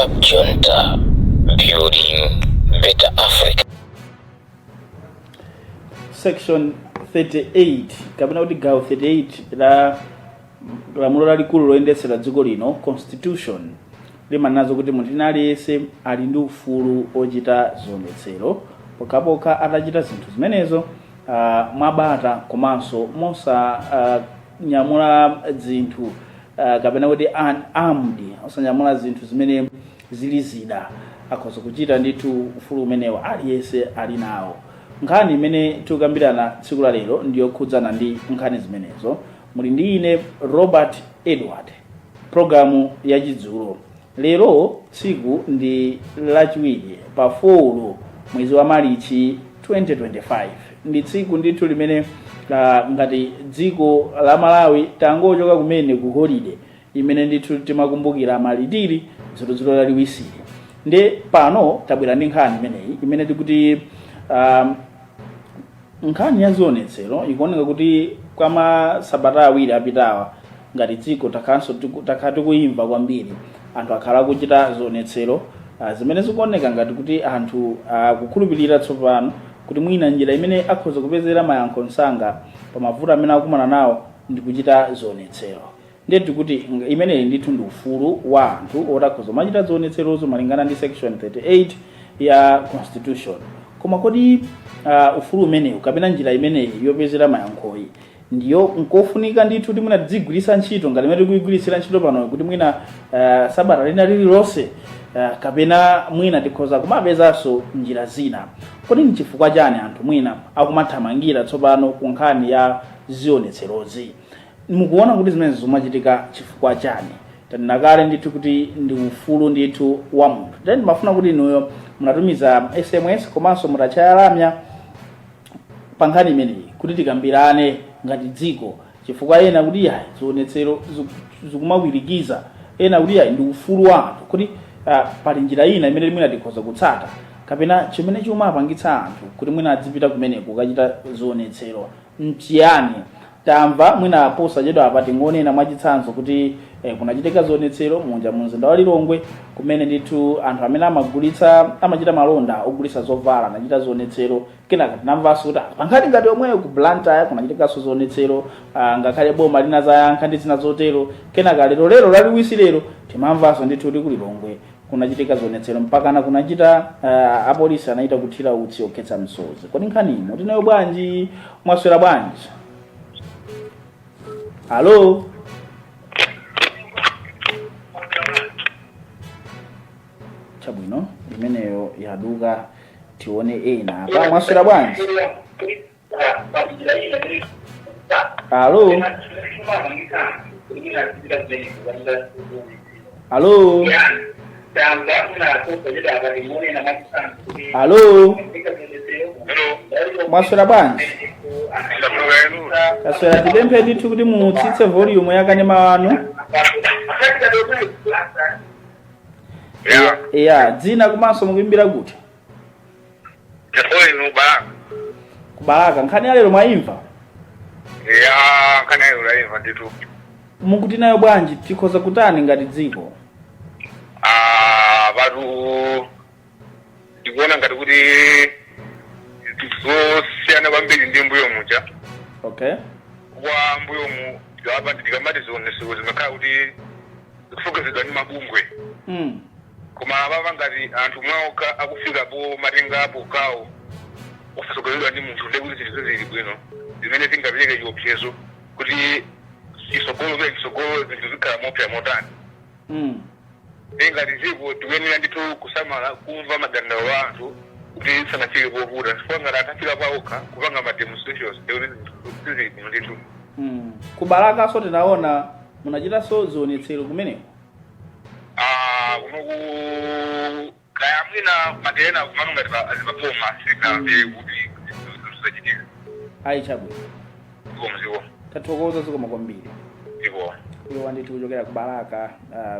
Cab Junta, building better Africa. Section 38 kapena kuti gawo 38 la lamulo lalikulu loyendetsera dziko lino, Constitution, limanena kuti munthu wina aliyense ali ndi ufulu ochita zionetsero pokhapokha atachita zinthu zimenezo mwabata komanso mosanyamula zinthu kapena kuti unarmed, osanyamula zinthu zimene zili zida. Akhoza kuchita ndithu, ufulu umenewo aliyense ali nawo. Nkhani imene tikukambirana tsiku la lero ndiyokhudzana ndi nkhani zimenezo. Muli ndi ine Robert Edward, programu ya Chidzulo. Lero tsiku ndi Lachiwiri pa 4 mwezi wa Marichi 2025. Ndi tsiku ndithu limene ngati dziko la Malawi tangochoka kumene ku holiday imene ndithu timakumbukira malitiri dzulodzulo laliwisiri. Ndi pano tabwera ndi nkhani imeneyi imene tikuti nkhani ya zionetsero. Ikuoneka kuti kwa masabata 2 apitawa ngati dziko takhala tikuyimva kwambiri anthu akhala akuchita zionetsero zimene zikuoneka ngati kuti anthu akukhulupirira tsopano kuti mwina njira imene akhoza kupezera mayankho msanga pa mavuto amene akumana nawo ndi kuchita zionetsero. Ndiye tikuti imeneyi ndithu ndi ufulu wa anthu oti akhoza kumachita zionetserozo malingana ndi section 38 ya Constitution. Koma kodi ufulu umenewu kapena njira imeneyi yopezera mayankhoyi ndiyo nkofunika ndithu kuti mwina tidzigwiritsa ntchito ngati imene tikuyigwiritsira ntchito pano, kuti mwina sabata lina lililonse, kapena mwina tikhoza kumapezanso njira zina? Kodi nchifukwa chani anthu mwina akumathamangira tsopano ku nkhani ya zionetserozi? Mukuona kuti zimene zimachitika chifukwa chani? Tanena kale ndithu kuti ndi ufulu ndithu wa munthu. Then ndimafuna kuti inuyo munatumiza SMS komanso mutachaya lamya pa nkhani imeneyi kuti tikambirane ngati dziko, chifukwa ena kuti yayi, zionetsero zikumawirikiza, ena kuti yayi, ndi ufulu wa anthu, kuti pali njira ina imene mwina tikhoza kutsata, kapena chimene chimapangitsa anthu kuti mwina adzipita kumeneko kukachita zionetsero nchiyani? Tamva mwina posachedwa apa, tingonena mwachitsanzo kuti kunachitika zionetsero munja mu mzinda wa Lilongwe, kumene ndithu anthu amene amagulitsa, amachita malonda ogulitsa zovala anachita zionetsero. Kenaka tinamvanso kuti pankhani ngati yomweyo ku Blantyre kunachitikanso zionetsero, ngakhale boma linazayankha ndi zina zotero. Kenaka lero lero laliwisi lero timamvanso ndithu kuti ku Lilongwe kunachitika zionetsero, mpakana kunachita apolisi anachita kuthira utsi okhetsa msozi. Kodi nkhani muti nayo bwanji? Mwaswera bwanji? Alo, chabwino, imeneyo yaduka. Tione ena apa. Mwaswera bwanji? Alo, alo, alo, mwaswera bwanji? Taswera. Tipemphe ndithu kuti mutsitse volume ya kanema wanu. Ya. Ya, dzina komanso mukuimbira kuti? Inu Balaka. Kubalaka. Nkhani ya lero mwayimva? Ya, nkhani ya lero ndayimva ndithu. Mukuti nayo bwanji? Tikhoza kutani ngati dziko? Ah, patu ndikuona ngati kuti zosiyana kwambiri ndi mbuyo muja. Kwa mbuyomu apa tikamati zionetsero zimakhala kuti zikutsogozedwa ndi mabungwe, koma apapa ngati anthu mwaokha akufika pomatengapo gawo osatsogozedwa ndi munthu, ndiye kuti zinthu zili bwino zimene zingapereke chiopsezo kuti chitsogolo pera chitsogolo zinthu zikhala mopsa motani. Ndiye ngati dziko tikuyenera ndithu kusamala kumva madandaulo a anthu kuti sanafike povuta, chifukwa ngati anthu afika paokha kupanga ma demonstrations, ndiye kuti zinthu sizili bwino ndithu. Kubalakaso tinaona munachitanso zionetsero kumeneko. Ah, kunoku kaya mwina madera ena kumano ngati paboma sitinamve kuti zinthu zachitika. Ayi, chabwino. Zikomo, zikomo. Tathokoza, zikomo kwambiri. Zikomo. Iwo ndithu kuchokera ku Balaka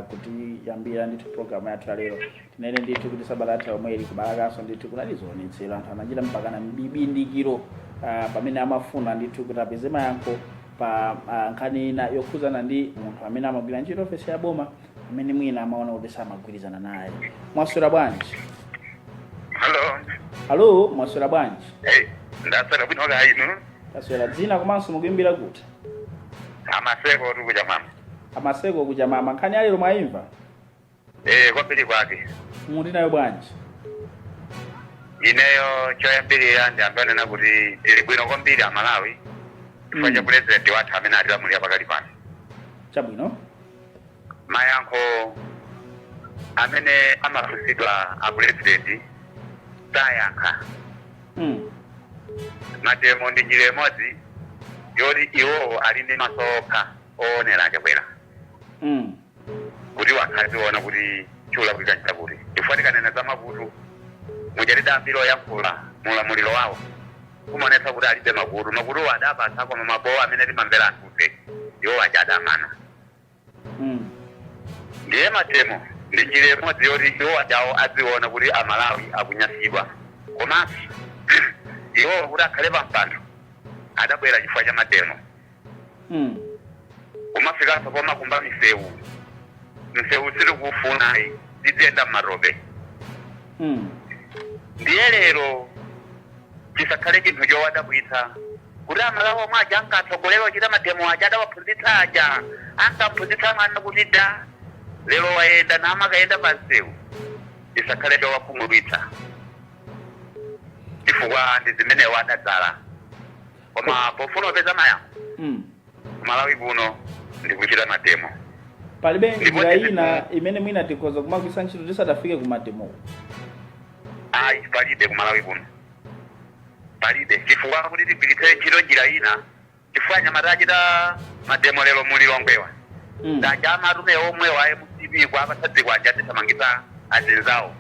kutiyambira ndithu programu yathu ya lero. Tinene ndithu kuti sabata yathu yomwe ili ku Balakaso ndithu kunali zionetsero, anthu anachita mpakana mbibindikiro pamene amafuna ndithu kuti apeze mayankho pa nkhani ina yokhuzana ndi munthu amene amagwira ntchito ofesi ya boma. Amene mwina amaona kuti samagwirizana naye. Mwaswera bwanji? Hello. Alo, mwaswera bwanji? Hey, ndaswera bwino, kaya inu? Taswera. Dzina komanso mukuimbira kuti? Amaseko tikuja mama. Amaseko kuja mama. Nkhani yalero mwayimva? Eh, kwambiri kwake. Muti nayo bwanji? Ineyo choyambirira ndiyambanena kuti tili bwino kwambiri Amalawi chifukwa cha president wathu amene atilamulira pakali pano. Chabwino. Mayankho amene amafunsidwa a president sayankha. Mademo ndi njira imodzi yoti iwowo ali ndi maso okha oonera Chakwera kuti wakhaziona kuti chulakwika nchakuti, chifukwa tikanena za makutu muchatida ambiri oyankhula mulamuliro wawo kumaonetsa kuti alibe makutu. Makutuwo adapatsa, koma mabowo amene timamvera anthufe iwo aja adamana. Ndiye mademo ndi njira imodzi yoti iwo ajawo aziona kuti Amalawi akunyasidwa, komanso iwowo kuti akhale pampando adabwera chifukwa cha mademo. Kumafikanso pomakumba misewu, msewu sitikufuna, tiziyenda m'matope. Ndiye lero chisakhale chinthu chowadabwitsa kuti Amalawi omwe aja ankatsogolera ochita mademo aja adawaphunzitsa aja ankaphunzitsa mwana kuti da lero wayenda namakayenda pa msewu, chisakhale chowakhumudwitsa chifukwa ndi zimene wadadzala. Koma pofuna kupeza mayankho Malawi kuno ndikuchita mademo. Palibe njira ina imene mwina tikhoza kumagwiritsa ntchito tisadafike ku mademo? Ayi, palibe. Kumalawi kuno palibe, chifukwa kuti tigwiritse ntchito njira ina, chifukwa anyamata achita mademo lero mulilongwewa ndaja amatume omwe wa MCP kuapatsa zikwanja atithamangitsa azinzawo.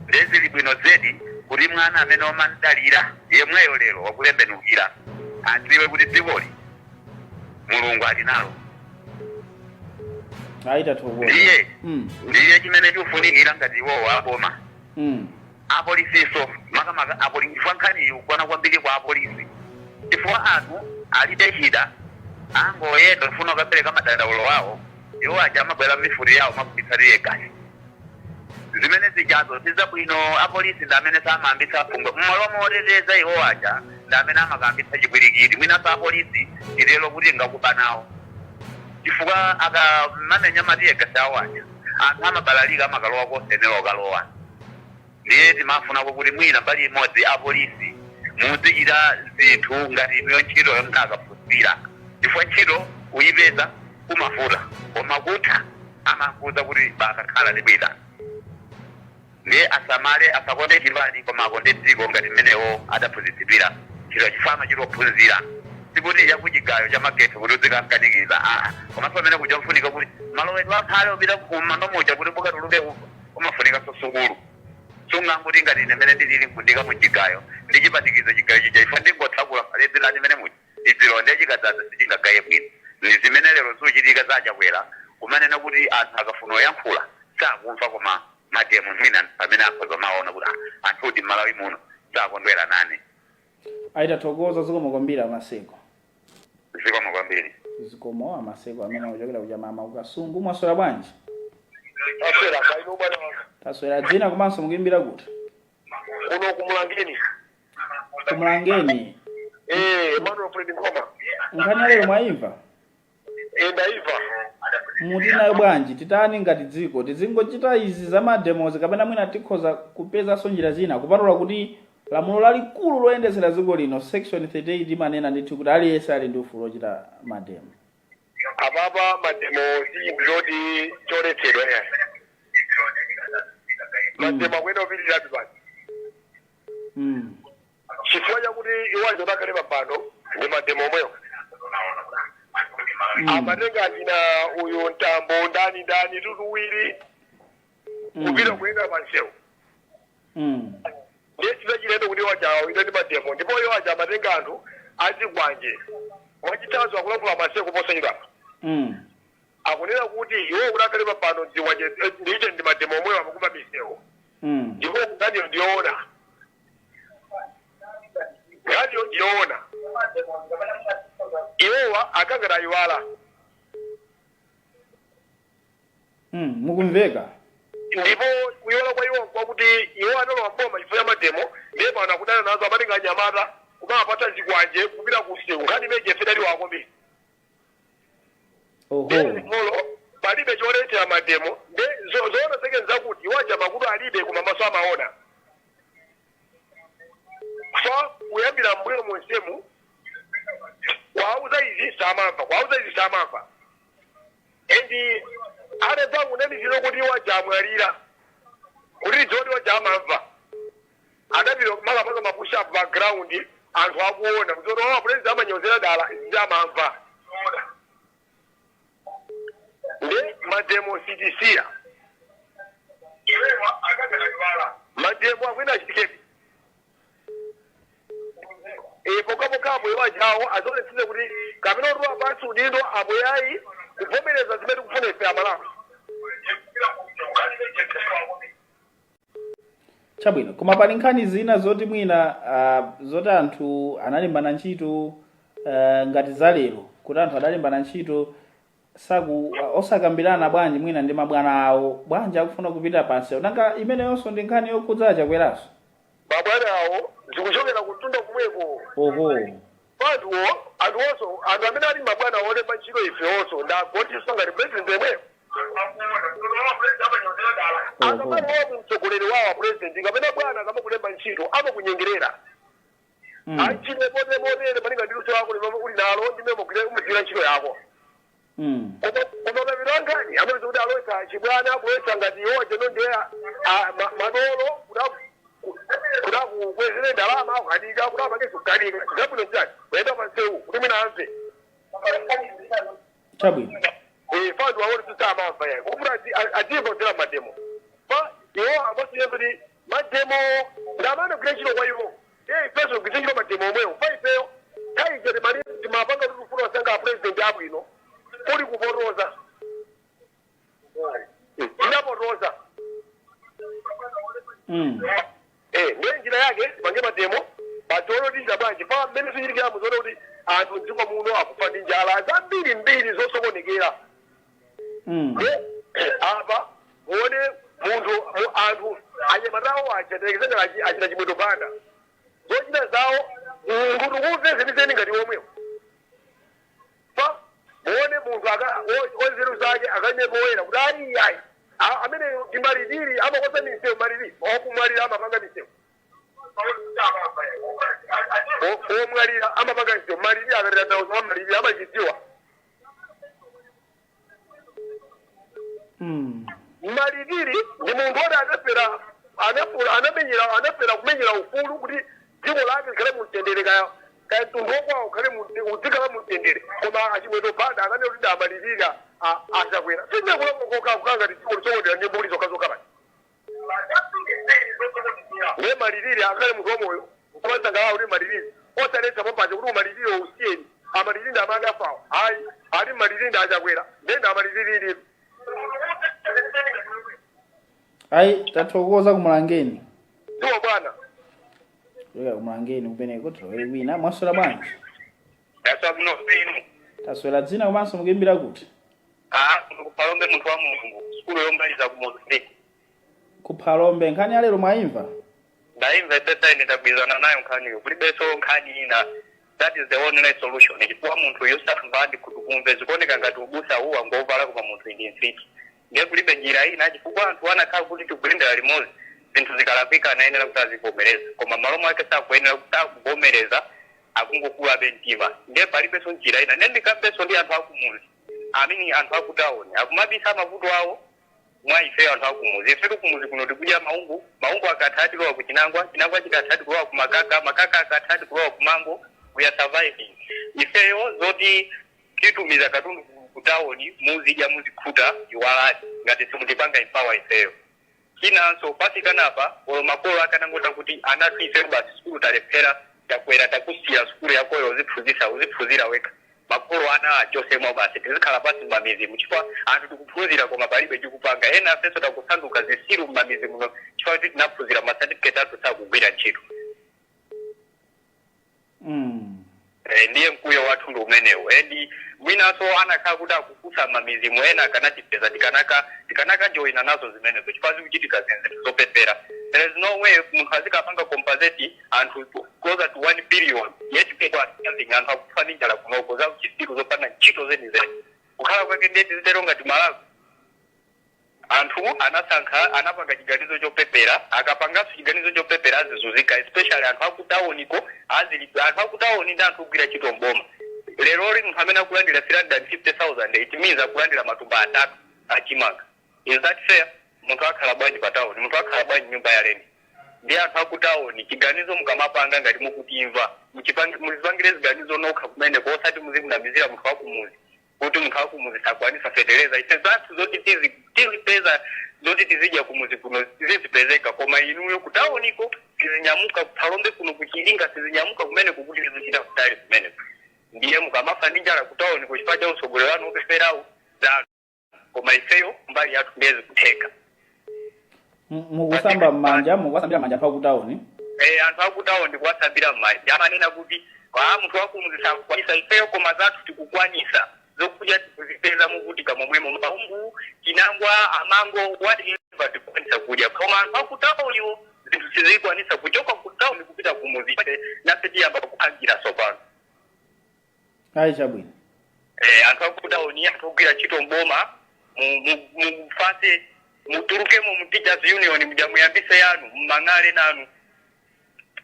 Ndezili bwino zedi kuti mwana amene omandalira yemweyo lero wakutembenukira adziwe kuti dzikoli Mulungu ali nalo. Ayi, tathokoza. Ndiye ndiye chimene chikufunikira ngati iwowo aboma, apolisiso, makamaka apolisi, chifukwa nkhani iyi kugona kwambiri kwa apolisi, chifukwa anthu alibe chida, angoyenda kufuna kukapereka madandaulo awo, iwo aja amabwera mifuti yawo makubitsa tear gas. Zimene zijazo sizabwino. Apolisi ndi amene samayambitsa fungo mmalo moteteza iwo aja, ndi amene amakayambitsa chipwirikiti. Mwinanso apolisi titero kuti ngakuba nawo, chifukwa akamamenya ma tear gas awo aja anthu amabalalika, amakalowa kosenera okalowa. Ndiye timafunako kuti mwina mbali imodzi apolisi muzichita zinthu ngati inuyo ntchito yomwe akaphunzira, chifukwa ntchito kuyipeza kumavuta koma kutha amakuza kuti bakakhala tibwita. Ndiye asamale, asakonde chipani koma akonde dziko ngati mmenewo adaphunzitsidwira ntchito, chifukwa amachita ophunzira, sikuti chakuchigayo cha magetsi kuti uzikankanikiza aa. Komanso pamene kuja kufunika kuti malowedwe akhale upita kumando muja kuti mukatuluke umafunika sukulu. Sungangoti ngati ine mene ndilili nkundika muchigayo ndichipanikizo chigayo chija ifa ndingotsakula phalezi lani mene muja idzilonde chikadzaza sichingagaye bwino. Ni zimene lero zikuchitika zachakwera kumanena kuti anthu akafuna oyankhula sakumva, koma mademo mwina pamene akhoza maona kuti ah, anthu ndi Mmalawi muno sakondwera nane. Ayi, tathokoza, zikomo kwambiri Amaseko. Zikomo kwambiri. Zikomo Amaseko amene akuchokera kuchamama kukasungu. Mwaswera bwanji? Aswera kaino, bwana wanga. Taswera. Dzina komanso mukuimbira kuti? Kuno kumulangeni. Kumulangeni? Eh, Emmanuel Fred Nkoma. Nkhani ya lero mwayimva? Eh, ndaiva. Muti nayo bwanji? Titani ngati dziko? Tizingochita izi za mademos kapena mwina tikhoza kupezanso njira zina, kupatula kuti lamulo lalikulu loyendetsera dziko lino, section 38, imanena ndithu kuti aliyense ali ndi ufulu wochita mademo? Apapa mademo si chinthu choti choletsedwa yayi. Mademo akuyenda kupitirirabe basi chifukwa chakuti iwo achotakale papano ndi mademo omwewo. Amatenga achina uyu Mtambo, ndani ndani, tutuwiri kupita kuyenda pansewu. Ndiye chita chilendo kuti iwo aja awita ndi mademo, ndipo iwo aja amatenga anthu azikwanje. Mwachitsanzo, akulankhula Maseko posachedwapa, akunena kuti iwo kuti akhale papano zikwanje ndiche ndi mademo omwewo, amakumba misewu. Ndipo nkhaniyo ndiyoona, nkhaniyo ndiyoona. Iwowa akangati ayiwala. Mukumveka. Ndipo kuyiwala kwa iwo kwakuti iwo analowa mboma chifukwa cha mademo, ndiye pano akudana nazo, amatenga anyamata kumapatsa zikwanje kupita kusewu. Nkhani imene jefe dali wakombe. Oho. Molo palibe choletsera mademo. Nde zoona zake nzakuti iwo aja makutu alibe, koma maso amaona. Fa kuyambira mbuyo monsemu kwauza izi samamva, kwauza izi samamva, and adadza kunamizira kuti iwo aja amwalira kuti tidziwe kuti iwo aja amamva. Adapita makapanga ma push up pa ground, anthu akuona kuti owa president amanyozera dala, izi amamva. Nde mademo sitisiya, mademo akwena achitikepi pokapokapo iwo ajawo azionetsese kuti kapena kuti wapasi udindo apo yayi, kuvomereza zimene tikufuna ife Amalawi. Chabwino, koma pali nkhani zina zoti mwina zoti anthu analimbana ntchito, ngati zalero kuti anthu adalimbana ntchito saku osakambirana bwanji mwina ndi mabwana awo, bwanji akufuna kupita pansi? Nanga imeneyonso ndi nkhani yokhudza Achakweraso? Mabwana awo zikuchokera kumtunda kumweko. Oho. Anthuwo, anthuwonso, anthu amene ali mabwana olemba ntchito ifewonso ndagontiso ngati president yemweyo akamalowa mtsogoleri wawo a president kapena bwana akamakulemba ntchito amakunyengerera. Antchito pote motere malinga ndi luso lako limene uli nalo ndimene umagwira ntchito yako. Koma mapiro angani amene kuti alowetsa chibwana, kulowetsa ngati iwo jeno ndiye madolo kuti akukwezere ndalama, kukanika kuti apange kukanika zabwino chani kuyenda pansewu kuti mwina amve. Chabwino. Fandu aone kuti amamva yayi, kokuti adzimvozera mademo pa iwo amasiye kuti mademo ndamane kugwira ntchito kwa iwo. Iye ifenso kugwira ntchito mademo omwewo pa ifeyo nthawi timali timapanga kuti tifuna kusankha president abwino, kuli kupotoza, tinapotoza. Ndiye njira yake pange mademo pachiona kuti njira bwanji pa mmene zichitikira, muziona kuti anthu mdziko muno akufa ndi njala, zambiri mbiri zosokonekera. Apa muone munthu anthu anyamatawo aja telekezengera achita Chimwendo Banda, zochita zawo nguti kumve zenizeni ngati omwewo. Pa muone munthu wanzeru zake akaime poyera kuti ayi ayi, amene ndi maliriri amakosa misewu, maliriri okumwalira amapanga misewu, omwalira amapanga misewu, maliriri akatera tauza maliriri amachidziwa. Maliriri ndi munthu woti anafera, anafura, anamenyera, anafera kumenyera ufulu kuti dziko lake likhale mumtendere, kaya kaya mtundu wokwawo ukhale uzikhala mumtendere. Koma aChimwendo Banda akanena kuti damalirira aChakwera, sinekulakokoka kukanga dziko lisokondera ndi mbuli zokhazokha basi. Ndiye maliriri akhale munthu wamoyo kumasangalala kuti maliriri, osaletsa pompaja kuti umalirire usiyeni amaliriri ndi amene adafawo. Ayi, ali maliriri ndi aChakwera, ndiye ndi amaliriri. Ayi, tathokoza kumulangeni. Ndiwo bwana. Kuchoka kumulangeni kumeneko tilowere kwina. Mwaswera bwanji? Taswera bwino, inu? Taswera. Dzina komanso mukuimbira kuti? Ah, kuPhalombe, munthu wa Mulungu, sukulu yomaliza ku Mozambique. KuPhalombe. Nkhani ya lero mwayimva? Ndayimva isesa. Ine ndagwirizana nayo nkhaniyo, kulibenso nkhani ina. That is the only solution, chifukwa munthu yosamva ndi khutu kumve, zikuoneka ngati ubusa uwa ngovala, koma munthu ndi mfiti. Ndiye kulibe njira ina, chifukwa anthu anakhala kuti tikuyendera limodzi, zinthu zikalakwika anayenera kuti azivomereza, koma malo mwake sakuyenera kuti sakuvomereza, akungokulabe mtima. Ndiye palibenso njira ina. Ndiye ndikambenso ndi anthu akumuzi, amini anthu akutawuni akumabisa mavuto awo mwa ife anthu akumuzi. Ife tikumuzi kuno tikudya maungu, maungu akatha tilowa ku chinangwa, chinangwa chikatha tikulowa ku makaka, makaka akatha tikulowa ku mango. We are surviving ifeyo. Zoti titumiza katundu ku tawuni muzidya muzikhuta, iwalani ngati simutipanga empower ifeyo. Chinanso pasikanapa olo makolo akanangota kuti anathu ifeyo basi sukulu talephera, takwera, takusiya sukulu yakoyo, uziphunzisa, uziphunzira wekha. Makolo ana achosemwa basi, tizikhala pasi mmamizi, chifukwa anthu tikuphunzira koma palibe chikupanga. Ena afenso takusanduka zisilu mmamizi muno chifukwa kuti tinaphunzira, ma certificate athu sakugwira ntchito. Ndiye mkwiyo wathu ndi umenewo. And mwinanso anakhala kuti akukusa mamizimu ena akanatipeza, tikanaka joina nazo zimenezo, chifukwa zikuchitika zinthu zopepera. There is no way munthu azikapanga compensate anthu closer to 1 billion, yet people are starving, anthu akufa ndi njala kunoko, za uchisiru zopanda ntchito zenizeni. Kukhala kwake ndiye tizitero ngati Malawi. Anthu anasankha, anapanga chiganizo chopepera. Akapanganso chiganizo chopepera azizunzika, especially anthu akutauniko azili anthu akutauni ndi anthu ogwira ntchito mboma. Leroli munthu amene akulandira 350,000, it means akulandira matumba 3 achimanga. Is that fair? Munthu akhala bwanji pa tawuni? Munthu akhala bwanji nyumba ya rent? Ndi anthu akutawuni, chiganizo mukamapanga, ngati mukutimva, muzipangire ziganizo nokha kumeneko, osati muzimunamizira munthu wakumuzi kuti munthu wakumuzi sakwanisa fetereza. Ife zathu zoti tizipeza, zoti tizidya kumuzi kuno zizipezeka, koma inuyo kutauniko sizinyamuka, kuphalombe kuno, kuchilinga sizinyamuka kumeneko kuti tizichita kutali kumeneko. Ndiye mukamafa ndi njala kutauniko chifukwa cha utsogoleri wanu opeperawo, zanu, koma ifeyo mbali yathu ndiye zikutheka. Mukusamba m'manja, mukuwasambira m'manja anthu akutauni. Anthu akutawo ndikuwasambira m'manja. Amanena kuti a munthu wakumuzi sakukwanisa, ifeyo koma zathu tikukwanisa, zokudya tikuzipeza mukutika momwemo, maumbu, chinangwa, amango, whatever, tikukwanisa kudya, koma anthu akutauniwo zinthu sizikwanisa kuchoka kutauni kupita kumuzi. Nafe tiyamba kuphangira tsopano. Ayi, chabwino. Anthu akutauni, anthu ogwira ntchito mboma, mufase, mutulukemo mu teachers union muja, muyambise yanu, mmang'ale nanu.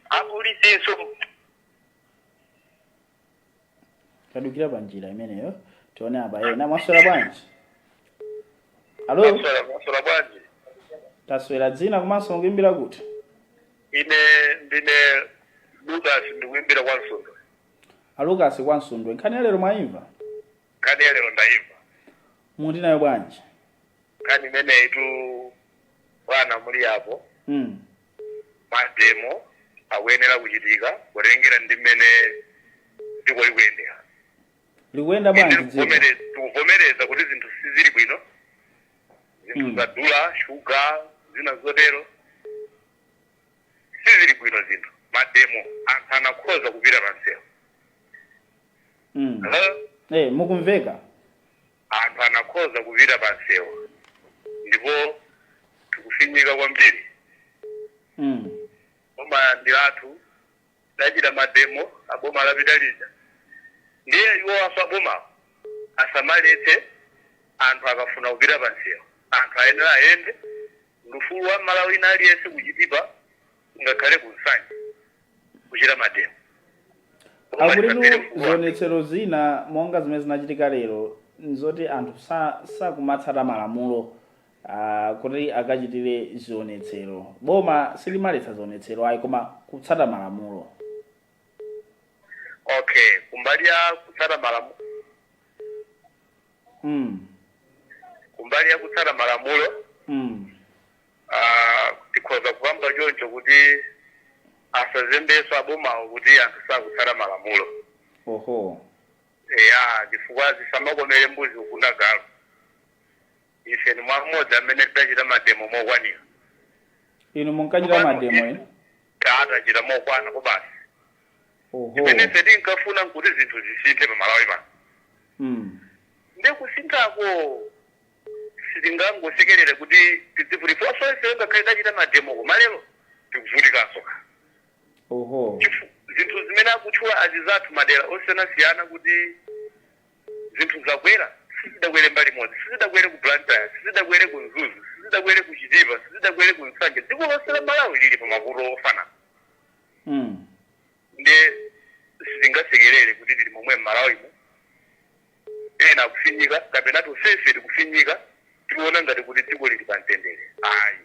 Apolisinso. Tadukira pa njira imeneyo. Tione apa ena. Mwaswera bwanji? Alo? Mwaswera bwanji? Taswera. Dzina komanso mukuimbira kuti? Ine ndine Lucas, ndikuimbira kwa Msundwe. A Lucas kwa Msundwe, nkhani ya lero mwayimva? Nkhani ya lero ndayimva. Muti nayo bwanji? Nkhani imeneyi tu, bwana, muli apo. Mademo akuyenera kuchitika kutengera ndi mmene dziko likuyendera. Likuyenda bwanji dziko? Tikuvomereza kuti zinthu sizili bwino, zinthu zadula, shuga, zina zotero, sizili bwino zinthu. Mademo anthu anakhoza kupita pansewu. Hello? Mukumveka. Anthu anakhoza kupita pansewu ndipo tikufinyika kwambiri. Boma ndi lathu, lachita mademo aboma lapita lija, ndiye iwo afa boma asamaletse anthu akafuna kupita pansewu. Anthu ayenera ayende, ufulu wa Malawi ina aliyense kuchitipa ngakhale kunsanje kuchita mademo. Boma Akutitu lisapite mkulu wake. Zionetsero zina monga zimene zinachitika lero nzoti anthu sakumatsata malamulo kuti akachitire zionetsero. Boma silimaletsa zionetsero ayi, koma kutsata malamulo. Okay, kumbali ya kutsata malamulo, kumbali ya kutsata malamulo, tikhoza kupamba choncho kuti asazembeso abomawo kuti anthu sakutsata malamulo. Eya, chifukwa zisamakomere mbuzi kugunda galu. Ife ni mwa mmodzi amene tidachita mademo mokwanira. Inu munkachita mademo inu? Tachita mokwana ko basi. Imene ife tinkafuna nkuti zinthu zisinthe pa Malawi pano. Ndiye kusinthako sitingangosekerere kuti tidzivutifonso ife ngakhale tachita mademo, koma lero tikuvutikanso. Zinthu zimene akutchula azizathu madera osiyanasiyana kuti zinthu zakwera, sizidakwere mbali imodzi, sizidakwere ku Blantyre, sizidakwere ku Mzuzu, sizidakwere ku Chitipa, sizidakwere ku Nsanje. Dziko lonse la Malawi lili pa mavuto ofanana. Ndiye sitingasekerere kuti tili momwe m'Malawimo, ena akufinyika kapena tonsefe tikufinyika, tiona ngati kuti dziko lili pa mtendere. Ayi.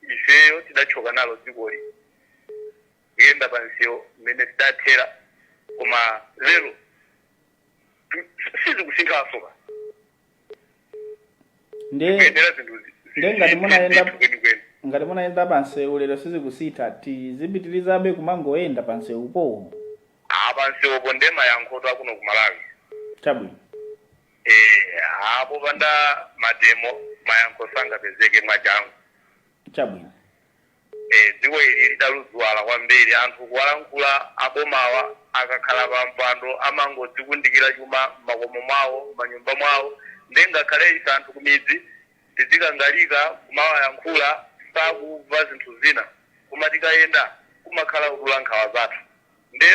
Ifeyo tidachoka nalo dzikoli kuyenda pa msewu mmene tidathera, koma lero sizikusinthanso pa kuyendera zinthu Ndiye ngati munayenda zinthu kwenikweni. Ngati munayenda pa msewu lero sizikusintha, tizipitirizabe kumangoyenda pa msewupo? Apa msewupo nde mayankhoto akuno ku Malawi. Chabwino. Apo panda mademo mayankho sangapezeke mwachangu. Chabwino. Dziko ili lidaluzwala kwambiri, anthu kuwalankhula abomawa akakhala pa mpando amangodzikundikira chuma m'makomo mwawo, m'manyumba mwawo. Nde ngakhale ife anthu kumidzi tizikangalika kumawayankhula, sakumva zinthu zina, koma tikayenda kumakhala kudula nkhawa zathu. Nde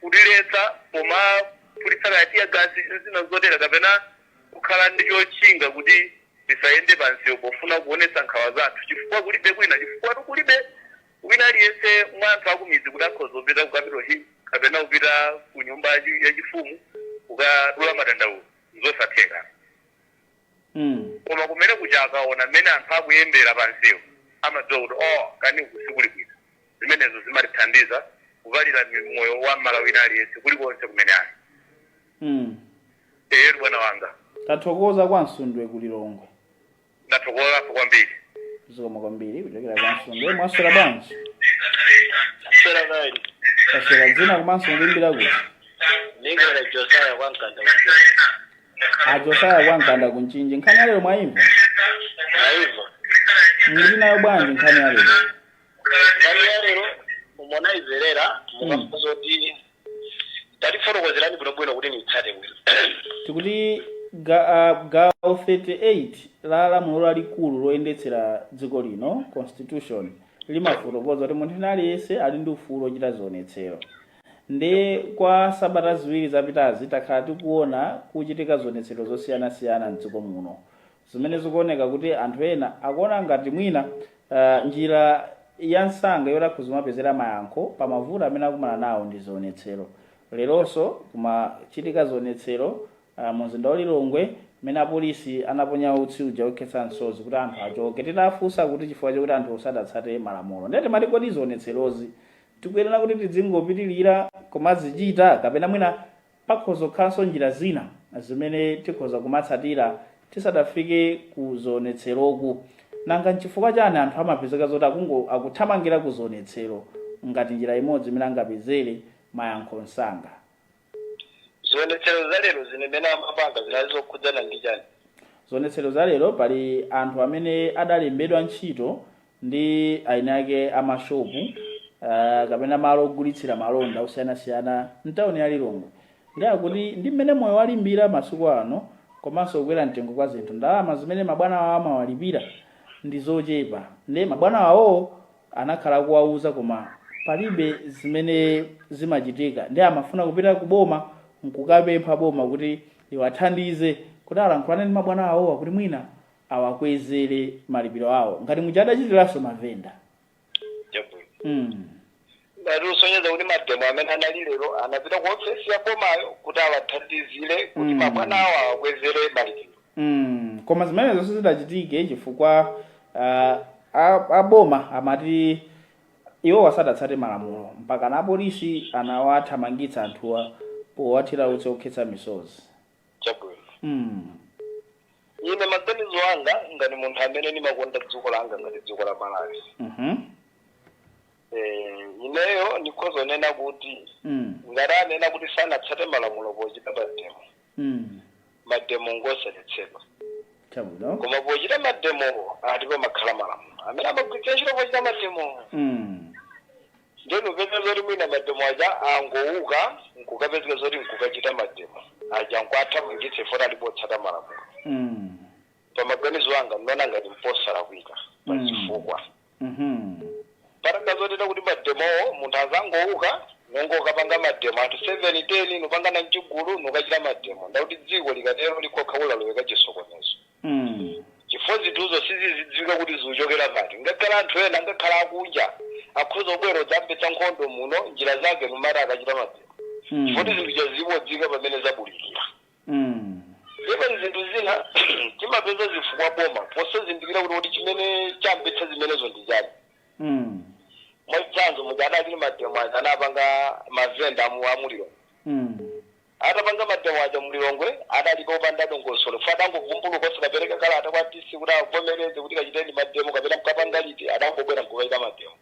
kutiletsa pomaphulitsa kaya teargas, zina zotera, kapena kukhala ndi chotchinga kuti tisayende pansewu pofuna kuonetsa nkhawa zathu, chifukwa kulibe kwina, chifukwa kulibe wina aliyense mwa anthu akumidzi kuti akhoza kupita ku Capitol Hill kapena kupita ku nyumba yachifumu kukadula madandaulo, zosatheka. Koma kumene kuja akaona mmene anthu akuyendera pansewu amadziwa kuti, oh, kani uku sikuli bwino. Zimenezo zimatithandiza kuvalira moyo wa Mmalawi wina aliyense kulikonse kumene ali. Eyetu, bwana wanga. Tathokoza kwa Msundwe ku Lilongwe. Ndathokozapo kwambiri. Zikomo kwambiri kuchokera kwa Msundwe. Mwaswera bwanji? Swera kali. Taswera. Dzina komanso mukuimbira kuti? Ningera Josaya kwa Mkanda. A Josaya kwa Mkanda ku Mchinji, nkhani yalero mwayimva? Ayiva. Muli nayo bwanji nkhani yalero? Nkhani ya lero umonayizerera mukafuza kuti tatifotokozerani bwinobwino kuti nitsate bwino. Tikuti gawo 38 la lamulo lalikulu loyendetsera dziko lino, Constitution, limafotokoza kuti munthu ina aliyense ali ndi ufulu ochita zionetsero. Ndi kwa sabata 2 zapitazi takhala tikuona kuchitika zionetsero zosiyanasiyana mdziko muno, zimene zikuoneka kuti anthu ena akuona ngati mwina njira ya msanga yoti akhoza kumapezera mayankho pa mavuto amene akumana nawo ndi zionetsero. Leronso kumachitika zionetsero mu mzinda wa Lilongwe, mmene apolisi anaponya utsi uja okhetsa msozi kuti anthu achoke, titafunsa kuti chifukwa chokuti anthu sadatsate malamulo. Ndiye timati, kodi zionetserozi tikuyenera kuti tidzingopitilira kumazichita, kapena mwina pakhoza kukhalanso njira zina zimene tikhoza kumatsatira tisadafike ku zionetseroku? Nanga nchifukwa chani anthu amapezeka zoti akungo akuthamangira ku zionetsero ngati njira imodzi imene angapezere mayankho msanga? Zionetsero za lero zimene amapanga zinali zokhudzana ndi chani? Zionetsero za lero, pali anthu amene adalembedwa ntchito ndi aini ake amashopu kapena malo ogulitsira malonda osiyanasiyana mtawuni ya Lilongwe, ndi akuti ndi mmene moyo walimbira masiku ano komanso kukwera mtengo kwa zinthu, ndalama zimene mabwana awo amawalipira ndi zochepa. Ndi mabwana awowo anakhala kuwauza koma palibe zimene zimachitika, ndi amafuna kupita ku boma nkukapempha boma kuti liwathandize kuti alankhulane ndi mabwana awowa kuti mwina awakwezere malipiro awo ngati muja adachitiranso mavenda. Chabwino. Ngati usonyeza kuti mademo amene anali lero anapita ku ofesi ya bomayo kuti awathandizire kuti mabwana awo awakwezere malipiro. Koma zimenezo sizidachitike chifukwa aboma amati iwo asadatsate malamulo, mpaka na apolisi anawathamangitsa anthuwa powathira utsi okhetsa misozi. Chabwino. Ine maganizo anga ngati munthu amene ndimakonda dziko langa ngati dziko la Malawi, ineyo ndikhoza kunena kuti ngati anena kuti sanatsate malamulo pochita mademo, mademo ngosaletsedwa. Koma pochita mademowo ati pamakhala malamulo amene amagwiritsa ntchito pochita mademowo. Ndeno upeza zoti mwina mademo aja angouka nkukapezeka zoti nkukachita mademo aja nkuathamangitse foti alipo otsata malamulo. Pamaganizo anga ndinaona ngati mposalakwika pa zifukwa patakazoteta kuti mademowo munthu azangouka nongokapanga mademo anthu 7, 10, nupangana mchigulu nukachita mademo, ndakuti dziko likatero likhokha kulaloweka chisokonezo, chifukwa zinthuzo sizizidziwika kuti zikuchokera pati. Ngakhale anthu ena, ngakhale akunja, akhoza kubwera kudzayambitsa nkhondo muno, njira zake numati akachita mademo, chifukwa zinthu chazibodzika pamene zabulikira. Ndipo zinthu zina timapeza zifukwa boma posazindikira kuti chimene chayambitsa zimenezo ndi chani. Mwachitsanzo, muja adalili mademo aja anapanga mavenda amulilongwe. Atapanga mademo aja mulilongwe, adalipo opanda dongosolo, fa adangovumbuluka osakapereka kalata kwa DC kuti avomereze kuti kachiteni mademo kapena mkapanga liti. Adangobwera nkukachita mademo.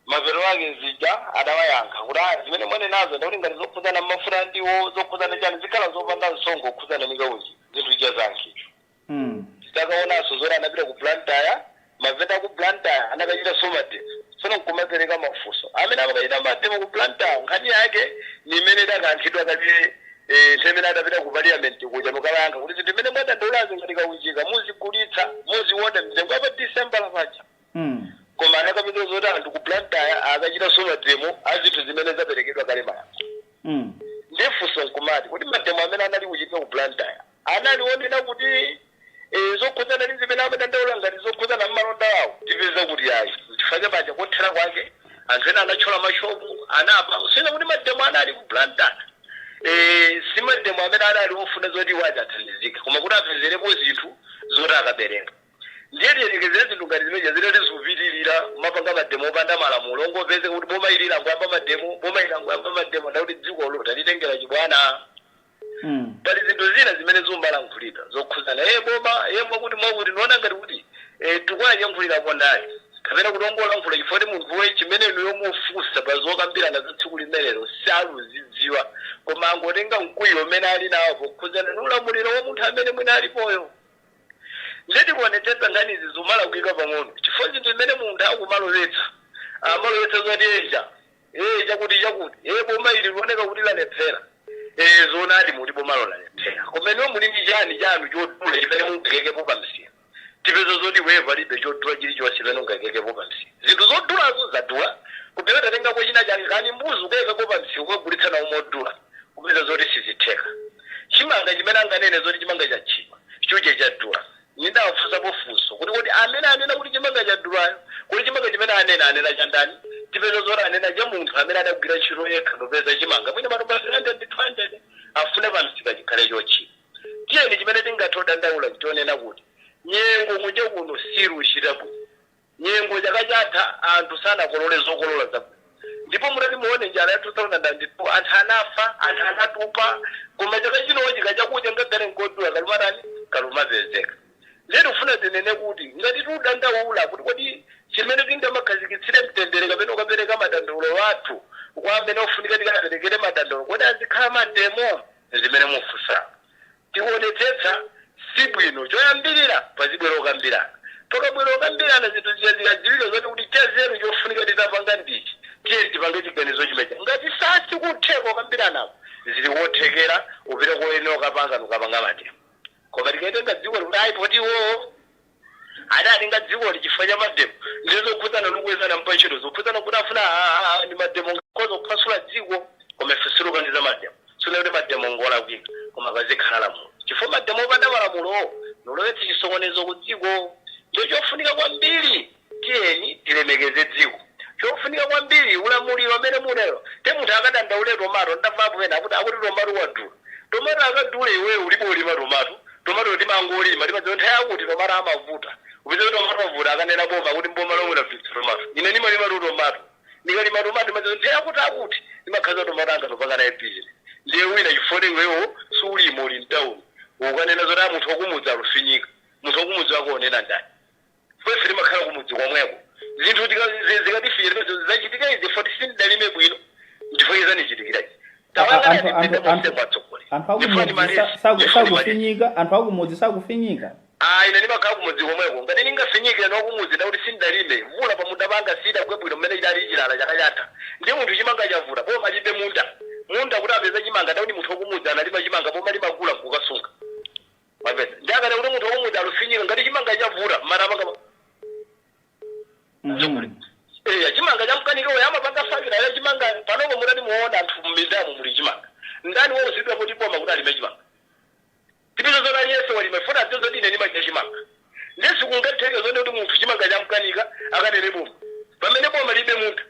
Mapeto ake zija adawayankha kuti, "Ah, zimene mwanenazo ndakuti ngati zokhudzana mafuta ndiwo zokhudzana chani, zikhala zopanda msonkho okhudzana ndi kauchi." Zinthu ija zankhidwa. Titakaonanso zoti anapita ku Blantyre. Mavenda ku Blantyre anakachita mademo. Tsono nkumapereka mafunso, amene amakachita mademo ku Blantyre, nkhani yake ni imene idakankhidwa kale nthawi imene adapita ku parliament kuja, mukayankha kuti zinthu imene mwadandaulazo ngati kaunjika muzigulitsa, muziona mitengo apa December lapaja. Koma anakapita zoti anthu ku Blantyre akachita mademo azinthu zimene zaperekedwa kale mayankho. Ndifunso nkumati, kuti mademo amene anali kuchitika ku Blantyre anali onena kuti zokhudzana ndi zimene amadandaula ngati zokhudzana mmalonda awo? Tipeza kuti ayi, chifukwa paja kothera kwake anthu ena anathyola mashopu, anapa usina kuti mademo anali ku Blantyre si mademo amene anali ofuna zoti iwo athandizike, koma kuti apezerepo zinthu zoti akabereka. Ndiye tiyerekezere zinthu ngati zimeneja zitati zikupitirira, mapanga mademo opanda malamulo, ongopezeka kuti boma ili langoyamba mademo, boma ili langoyamba mademo, ndakuti dzikolo talitengera chibwana. Pali zinthu zina zimene zimbalankhulidwa zokhudzana boma mwakuti mwakuti, niona ngati kuti tikuyankhulirapo ndani kapena kuti ongolankhula chifukwa kuti munthu we chimene inuyo mufunsa pa zokambirana za tsiku limenelo saluzidziwa, koma angotenga mkwiyo umene ali nawo pokhudzana ni ulamuliro wa munthu amene mwina alipoyo. Ndeti kuonetsetsa nkhani izi zimalakwika pang'ono, chifukwa zinthu zimene munthu akumalowetsa, amalowetsa zoti eja chakuti chakuti, boma ili lioneka kuti lalephera. Zonadi muti bomalo lalephera, koma inuyo muli ndi chani chanu chodula chimene mungakekepo pamsika? Tipeza zoti wewe palibe chodula chilichonse chimene ungakekepo pamsika. Zinthu zodulazo zadula, kupeza tatengapo china chake kani mbuzi ukayikako pamsika ukagulitsa nawo modula, kupeza zoti sizitheka. Chimanga chimene anganene zoti chimanga chatchipa, chuche chadula, nindawafunsapo funso kuti amene anena kuti chimanga chadulayo, kuti chimanga chimene anena, anena chandani? Tipeza zoti anena cha munthu amene adagwira ntchito yekha, ndopeza chimanga mwina matumba 300 ndi 200, afune pamsika chikhale chotchipa. Tiyeni, chimene tingathe kudandaula nchonena kuti nyengo kunja kuno siruchita bwino. Nyengo chaka chatha anthu sanakolole zokolola zabwino, ndipo mutati muone njala ya 2002, anthu anafa, anthu anatupa. Koma chaka chinochi kachakudya ngakhale nkodula kalumatani, kalumapezeka. Ndiye tikufuna tinene kuti ngati tiudandaula kuti kodi chimene tingamakhazikitsire mtendere kapena ukapereka madandaulo athu kwa amene ofunika tikaperekere madandaulo, kodi azikhala mademo zimene mufunsa? Tikuonetsetsa si bwino. Choyambirira pazibwera okambirana. Pakabwera okambirana, zinthu zija zikadziwika zoti kuti chazeru chofunika titapanga ndichi, tiye tipange chiganizo chimeja. Ngati sasi kutheka okambiranapo, zili wothekera upite koyenera ukapanga nukapanga mademo. Koma tikaitenga dziko likuti ayi, poti iwowo adatenga dzikoli chifukwa cha mademo, ndiye zokhudzana ndikukwezana mpantchito, zokhudzana kuti afuna ndi mademo, ngakhoza kuphwasula dziko. Koma ife sitikaniza mademo, sine kuti mademo ngolakwika, koma pazikhala lamulo, chifukwa mademo opanda malamulo nolowetsa chisokonezo ku dziko. Ndiye chofunika kwambiri, tiyeni tilemekeze dziko. Chofunika kwambiri, ulamuliro amene munero te munthu akadandaule tomato, ndamvapo pena akuti tomato wadula. Tomato akadule, iweyo ulipo ulima tomato? Tomato timangolima, timadziwa nthawi yakuti tomato amavuta. Upeza kuti tomato avuta, akanena boma kuti mboma lomwe lafitsa tomato. Ine nimalima tu tomato, ndikalima tomato ndimadziwa nthawi yakuti akuti ndimakhaza tomato anga topanga naye business. Ndiye wina chifukwa iweyo suulima, uli mtawuni, ukanena zoti a munthu wakumudzi alufinyika, munthu wakumudzi wakuonena ndani? Ife timakhala kumudzi komweko, zinthu zikatifinya zachitika izi foti sindalime bwino, ndifo izanichitikira izi. Anthu akumudzi sakufinyika? Anthu akumudzi sakufinyika? Ah, ine ndimakhala kumudzi komweko. Ngati ndingafinyike nokumudzi, ndakuti sindalime, mvula pamunda panga sidagwe bwino mmene idali chilala chaka chatha. Ndi munthu chimanga chavuta, boma libe munda, munda kuti apeze chimanga, ndakuti munthu wakumudzi analima chimanga, boma limagula nkukasunga mapesa. Ndi akati kuti munthu wakumudzi alufinyika ngati chimanga chavuta mara panga chimanga chamkanika uyo amapanga fakira ya chimanga. Panopo mutati muona anthu mmindamo muli chimanga, ndani wauzidwa kuti boma kuti alime chimanga? Tipeza zoti aliyense walima funa adziwe zoti ine ndimadya chimanga. Ndiye sikungatheke zone kuti munthu chimanga chamkanika akanene boma pamene boma libe munthu.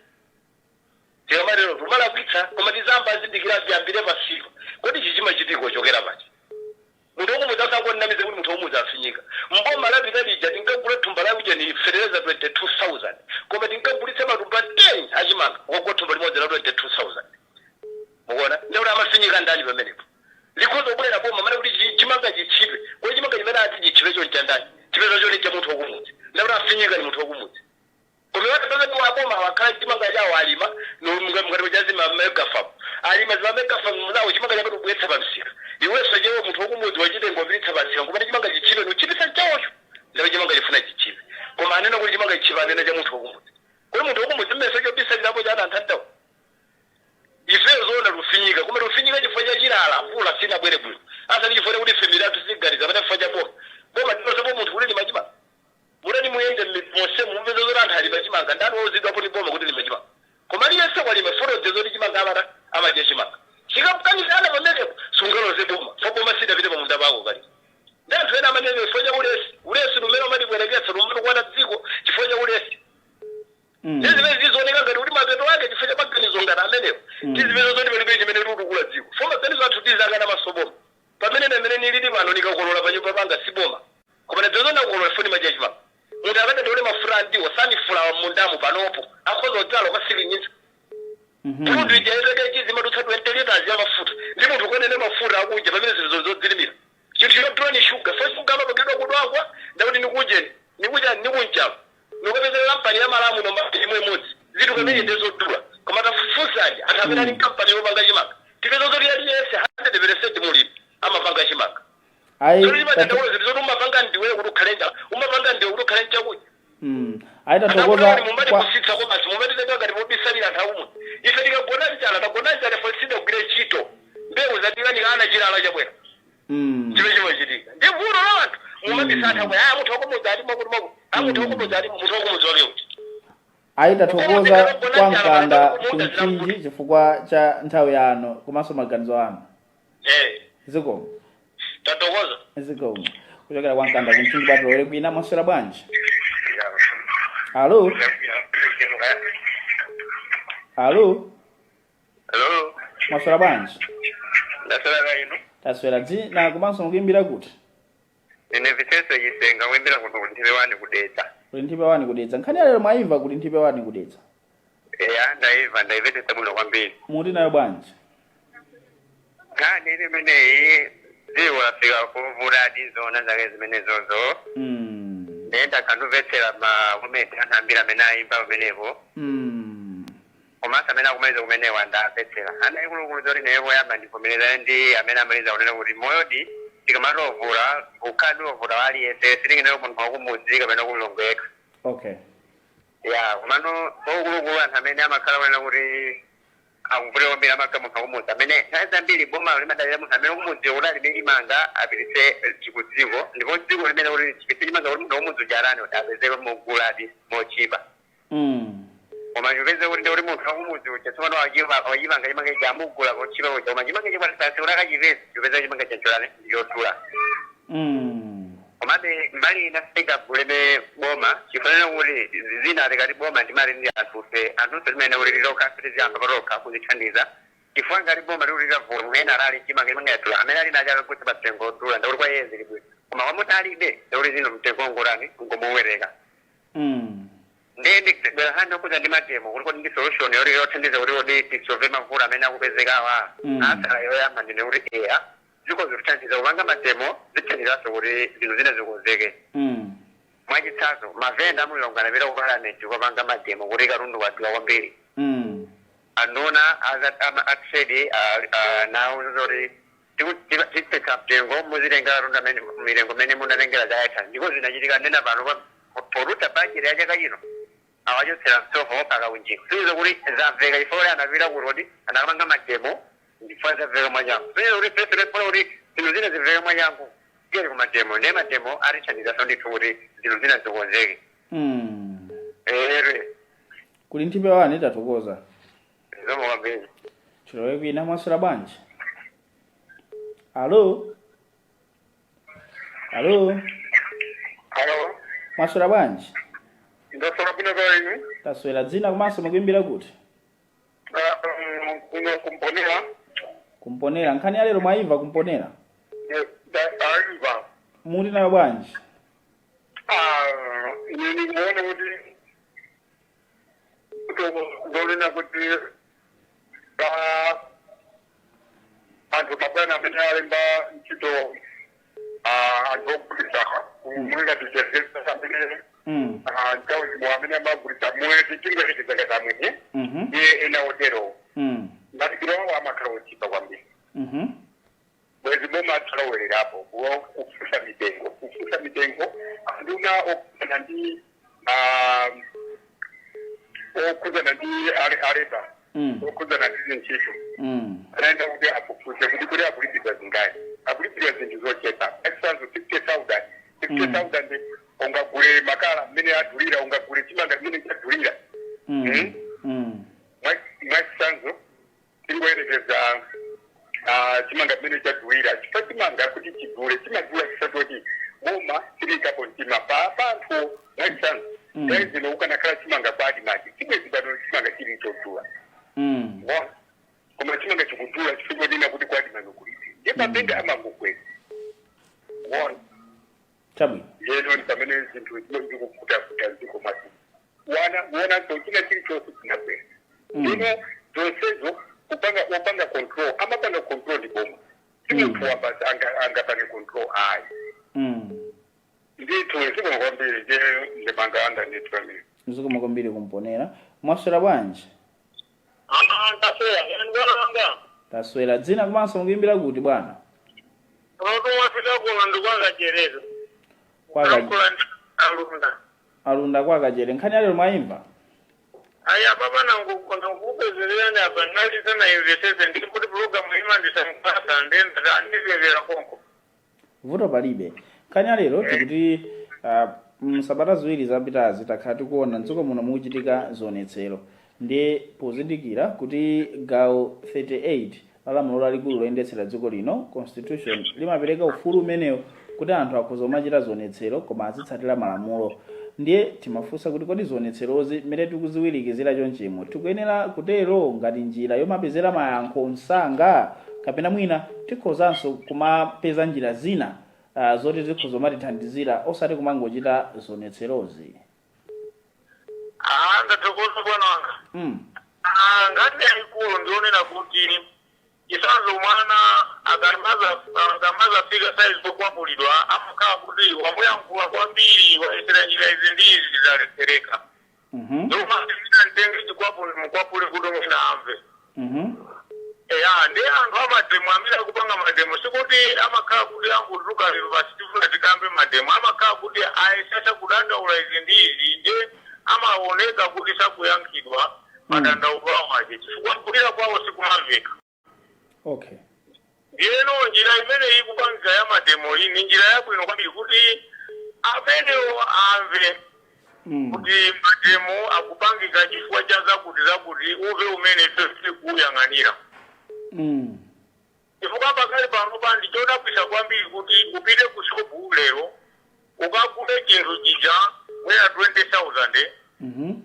Tikamatero tumalakwitsa, koma tizamba azindikira, tiyambire pasipo kodi ichi chimachitika kuchokera pachi. Munthu wokumudzi asangonamize kuti munthu wokumudzi afinyika. Mboma lapita lija tinkagula thumba la ujeni fetereza 22,000, koma tinkagulitsa matumba 10 achimanga kukagula thumba limodzi la 22,000. Mukuona ndekuti amafinyika ndani pamenepo? Likhoza kubwera boma mana kuti chimanga chichipe, kodi chimanga chimene ati chichipe choncha ndani? Chipeza choti cha munthu wokumudzi, ndekuti afinyika ni munthu wokumudzi. Koma wati pamene waboma wakhala chimanga chawo alima mukati cha zima mega farm, alima zima mega farm zawo, chimanga chake kubweretsa pamsika, iwenso chewo munthu wokumudzi wachitengo wapititsa pamsika, kumene chimanga chichipe nuchipisa chawocho, ndipo chimanga chifuna chichipe, koma anena kuti Nilili pano nikakolola panyumba panga siboma, koma ndazona kukolola foni maja chimanga. Munthu akati ndione mafura ndiwo sanifulawa mmundamu panopo akhoza kudzala kwasilinyitsa. Munthu ijaiteke chizima tutsa 20 liters ya mafuta ndi munthu kwenene mafuta akuja pamene zinthu zodzilimira. Chinthu chodula ni shuga, so shuga amapangidwa kudwangwa, ndakuti nikujeni nikuja nikunjalo nikupezera kampani ya malamu nomba imwe imodzi zinthu pamene ndizodula. Koma tafufunsani anthu amene ali kampani yopanga chimanga, tipeza zoti aliyense 100% mulimi amapanga chimanga. Ayi. Zoti chimadandaula zinthu zoti umapanga ndiwe kuti ukhale njala, umapanga ndiwe kuti ukhale nchakudya. Ayi, tathokoza. Mumati kwa kusitsa komasi mumatitenga ngati mobisalira anthu akumwe. Ife tikagona njala, tagona njala fo sidagwire ntchito, mbewu zatikanika ana chilala chabwera. Chimene chimachitika ndi vuto la anthu mumabisa anthu akumwe. Aya, munthu wakumudzi ati mwakuti mwakuti, a munthu wakumudzi ati munthu wakumudzi wake uti. Ayi, tathokoza kwa Mkanda kumchinji chifukwa cha nthawi yanu komanso maganizo anu. Zikomo. Tathokoza. Zikomo. Kuchokera kwa Mkanda kumchinji patolere kwina. Mwaswera bwanji? Alo, alo. Hello. Mwaswera bwanji? Ndaswera ino. Taswera. Dzina komanso mukuimbira kuti? Ine Viseso Chisenga, kuimbira kuno kuti Nthipe 1 kudetsa. Kuti Nthipe 1 kudetsa. Nkhani yalero mwayimva kuti Nthipe 1 kudetsa? Eya, ndayimva, ndayimvetsetsa bwino kwambiri. Muti nayo bwanji? Nkhani imeneyi, dziko lafika povutadi, zona zake zimenezozo. Ndiye ndakhandumvetsera ma comment anthu ambiri amene ayimba pamenepo. Komanso amene akumaliza kumenewa ndamvetsera ana ikuluakulu zoti newe poyamba ndivomerezane ndi amene amaliza kunena kuti moyodi tikamatovula ukhadi wovuta waliyense, sitingenero munthu wakumudzi kapena kulongo yekha. Ya, komano kwaukuluakulu anthu amene amakhala kunena kuti akuvutira kwambiri amakhala munthu wakumudzi, amene nthawi zambiri boma limadalira munthu amene kumudzi kuti alime chimanga apititse kudziko, ndipo dziko limene kuti chipitse chimanga kuti munthu wakumudzi ujarani kuti apezeke moguladi mochipa. Koma chipeze kuti ndikuti munthu wakumudzi uja tsopano wachimanga chimanga ichi amugula kochipa kuja, koma chimanga chikwatipasi kuti akachipeze, chipeza chimanga chanchulani ndichodula. Komabe mbali ina sitingaguleme boma, chifanana kuti zina tikati boma ndimati ndi anthufe, anthufe timene kuti titokha tiziyamba patokha kuzithandiza, chifukwa ngati boma tikuti litavula munthu ena alali chimanga, chimanga yadula, amene ali nacho akagulitsa pa mtengo odula, ndakuti kwa iye zili bwino, koma kwa munthu alibe ndakuti zino mtengo ngotani, ngomuwereka. Ndiye ndibwera hani okuza ndi ma demo kuti kodi ndi solution yoti yothandiza kuti kodi tisolve mavuto amene akupezekawa? Answer yoyamba ndine kuti eya, ziko zikuthandiza kupanga ma demo, zithandizanso kuti zinthu zina zikonzeke. Mwachitsanzo, mavenda amulilongo anapita ku parliament kupanga ma demo kuti katundu wadula kwambiri. Anduna a trade nawo zoti titsitsa mtengo, muzitenga katundu amene mitengo imene munatengera chayatha, ndipo zinachitika. Nena pano potulutsa budget ya chaka chino awachotsera msonkho wopaka kunjiko. Sizo kuti zamveka chifukwa kuti anapita kuti kodi anakapanga ma demo, ndifuna zamveka mwachangu. Sizo kuti fefe tifuna kuti zinthu zina zimveke mwachangu, tiyeni ku ma demo. Ndiye ma demo atithandizanso ndithu kuti zinthu zina zikonzeke. Ere. Kuli Nthipe 1, tathokoza. Zikomo kwambiri. Chilowe kwina. Mwaswera bwanji? Alo, alo. Halo. Mwaswera bwanji? Ndaswera bwino kwa inu. Taswera. Dzina komanso mukuimbira kuti? Kuno kumponera. Kumponera. Nkhani ya lero mwayimva kumponera? Aimva. Muti nayo bwanji? Ine ndikuona kuti ndolina kuti anthu kapena amene alemba ntchito anthu ogulitsa mungati amene mtawunimu amene amagulitsa mwezi tingoyerekeza ngati amwenye iye ena otero, malipiro awo amakhala ochipa kwambiri. Bwezi boma atalowelerapo kufusa mitengo, kufusa mitengo, anduna okuzana ndi okuzana ndi aleba okuzana ndi zintchito anaenda kuti afufuze kuti akulipidwa zingati, akulipidwa zinthu zochepa. Example, 50,000, 50,000 ungagule makala mmene adulira? Ungagule chimanga mmene chadulira? Mwachitsanzo tingoyerekeza chimanga mmene chadulira, chifukwa chimanga kuti chidule chimadula chifukwa choti boma chilikapo mtima pa anthu. Mwachitsanzo, nthawi zino ukanakhala chimanga kwa ADMARC, chibwezi pano chimanga chili chodula. Koma chimanga chikudula chifukwa chonena kuti kwa ADMARC kulibe, ndiye mavenda amangokweza. Kuona Chabwino. Lero ndi pamene zinthu zimwe zikuvutavuta mdziko mwathu. Wana uonanso china chilichonse chinakwera. Ino zonsezo kupanga wopanga control, amapanga control ndi boma, si munthu wamba angapange control, ayi. Ndithu, zikomo kwambiri. Je, ndemanga yanga ndithu pamene. Zikomo kwambiri kumponera. Mwaswera bwanji? Ndaswera, bwana wanga. Taswera. Dzina komanso mukuyimbira kuti, bwana? Roto wafika kuno ndikwakachereza. Kwaka Akula ndi Alunda. Alunda, kwakachere. Nkhani yalero mwayimva? Aya, papa, nangukupezererani apa nalisana imvesese ndikuti pulogalamu imandisangasa ndenda andizevera konko. Vuto palibe. Nkhani yalero tikuti msabata 2 zapitazi takhala tikuona mdziko muno mukuchitika zionetsero, ndiye pozindikira kuti gawo 38 la lamulo lalikulu loyendetsera dziko lino, Constitution, limapereka ufulu umenewo kuti anthu akhoza kumachita zionetsero koma azitsatira malamulo, ndiye timafunsa kuti kodi zionetserozi mmene tikuziwirikizira chonchimo tikuyenera kutero ngati njira yomapezera mayankho msanga, kapena mwina tikhozanso kumapeza njira zina zoti zikhoza kumatithandizira osati kumangochita zionetserozi? Ah, ndathokoza, bwana wanga. Ah, ngati yayikulu ndionena kuti chisanzo mwana akamaza fika saizi pokwapulidwa, amakhala kuti wamuyankhula kwambiri, wayesera njira izi ndi izi, zalephereka. Ndomaina mtenge chikwapu mukwapule kuti mwina amve. Eya, ndi anthu amademo amene akupanga mademo, sikuti amakhala kuti angutuluka lero basi tifuna tikambe mademo. Amakhala kuti ayesesa kudandaula izi ndi izi, ndi amaoneka kuti sakuyankhidwa madandaulo awo aje, chifukwa kulira kwawo sikumamveka. Ndiyeno njira imene ikupangika ya mademo iyi ni njira yabwino kwambiri kuti amenewo amve kuti mademo akupangika chifukwa cha zakuti zakuti, uve umene ife tikuyang'anira. Chifukwa pakali pano pandi chodabwisa kwambiri kuti upite ku shopu lero ukagule chinthu chija mwina 20,000,